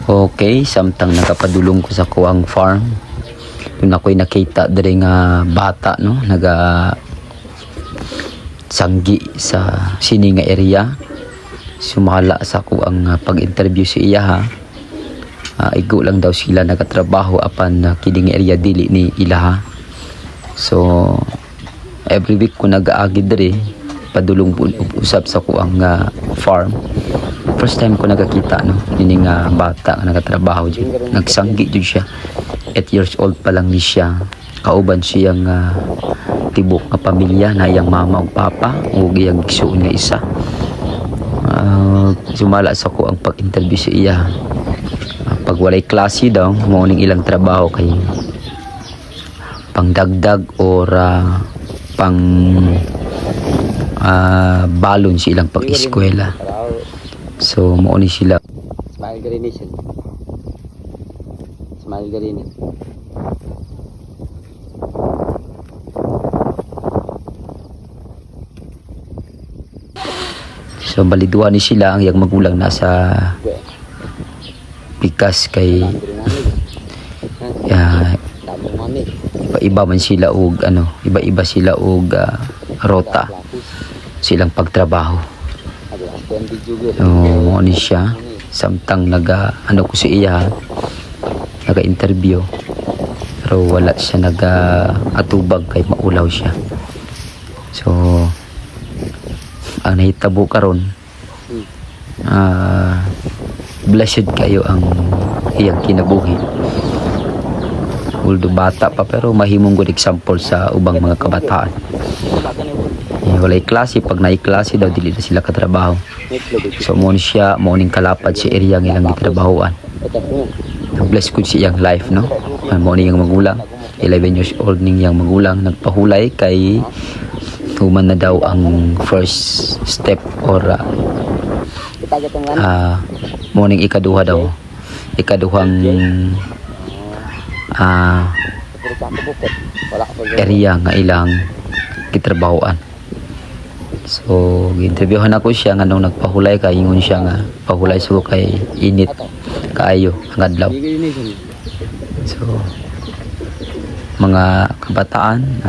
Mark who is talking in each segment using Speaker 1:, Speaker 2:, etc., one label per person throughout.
Speaker 1: Okay, samtang nakapadulong ko sa kuang farm, dun ako'y nakita diri nga bata, no, naga sanggi sa sini nga area. Sumala sa kuang pag-interview si iya ha. Igo lang daw sila nagatrabaho apan kini nga area dili ni ilaha. So every week ko nagaagi diri padulong usab sa kuang nga farm. First time ko nagakita, no, ini nga bata nga nagatrabaho jud, nagsanggi jud siya. 8 years old pa lang ni siya, kauban siyang tibok nga pamilya na iyang mama ug papa ug iyang igsuon nga isa. Sumala sa ko ang pag-interview sa iya. Pag walay klase daw, mao ning ilang trabaho kay pangdagdag or pang balon sa ilang pag-eskwela. So mao ni sila.
Speaker 2: Smile garini siya. Smile garini.
Speaker 1: So baliduan ni sila, ang iyang magulang nasa pikas kay iba-iba man sila og ano, iba-iba sila og rota silang pagtrabaho. So mao ni siya samtang naga ano ko si iya, naga-interview, pero wala siya naga atubag kay maulaw siya. So ang nahitabo karon, blessed kayo ang iyang kinabuhi, although bata pa, pero mahimong good example sa ubang mga kabataan. Eh, walay klase, pag naay klase daw dili na sila katrabaho. So mo ni siya, mo ning kalapad sa area nga ilang gitrabahoan. Bless gud si iyang life, no. Mo ni iyang magulang, 11 years old ning iyang magulang nagpahulay kay human na daw ang first step or mo ning ikaduha daw, ikaduhang area nga ilang gitrabahoan. So giinterviewhan ako siya nganong nagpahulay ka, ingon siya nga pahulay so kay init kaayo ang adlaw. So mga kabataan,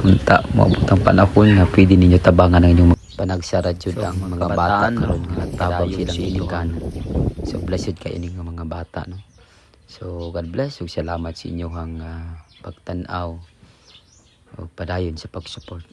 Speaker 1: unta moabot ang panahon nga pwede ninyo tabangan ang inyong panagsara jud ang mga bata karon nga nagtabang silang ginikanan. So blessed kay ining nga mga bata, no. So God bless ug salamat sa inyong pagtan-aw ug padayon sa pag-support.